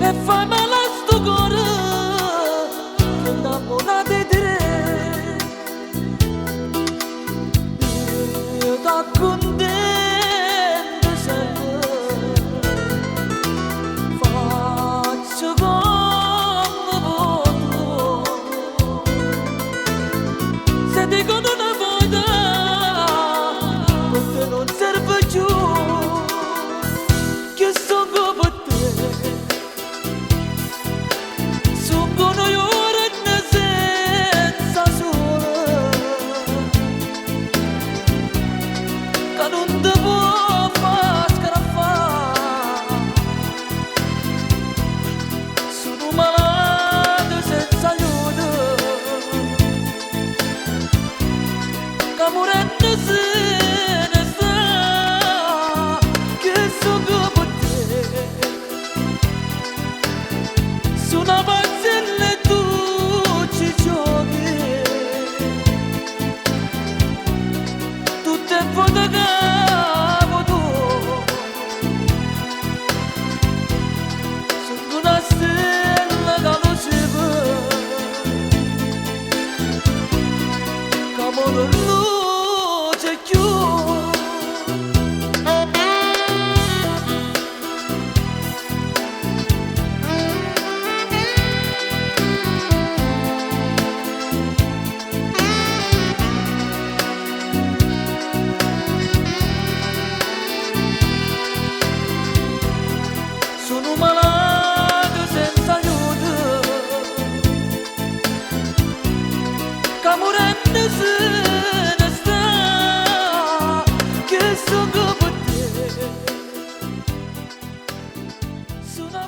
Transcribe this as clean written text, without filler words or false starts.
E fai male a sto core che innamorato 'e te. Io t'accuntento sempe, faccio comme vuò tu. Se dico nun 'a vota, pe' te nun serve cchiù, che songo pe' te. Songo nu juorno senza sole, ca nun te può fa scarfà. Sono malato senza aiuto, ca murenno se ne sta, che songo pe' te. So' na pazziella e tu ci giochi, tutte 'e vote che vuò tu. Songo na stella ca luceva, ca mo nun luce cchiù. Sono malato senza aiuto, ca murenno se ne sta, che songo pe' te. So' na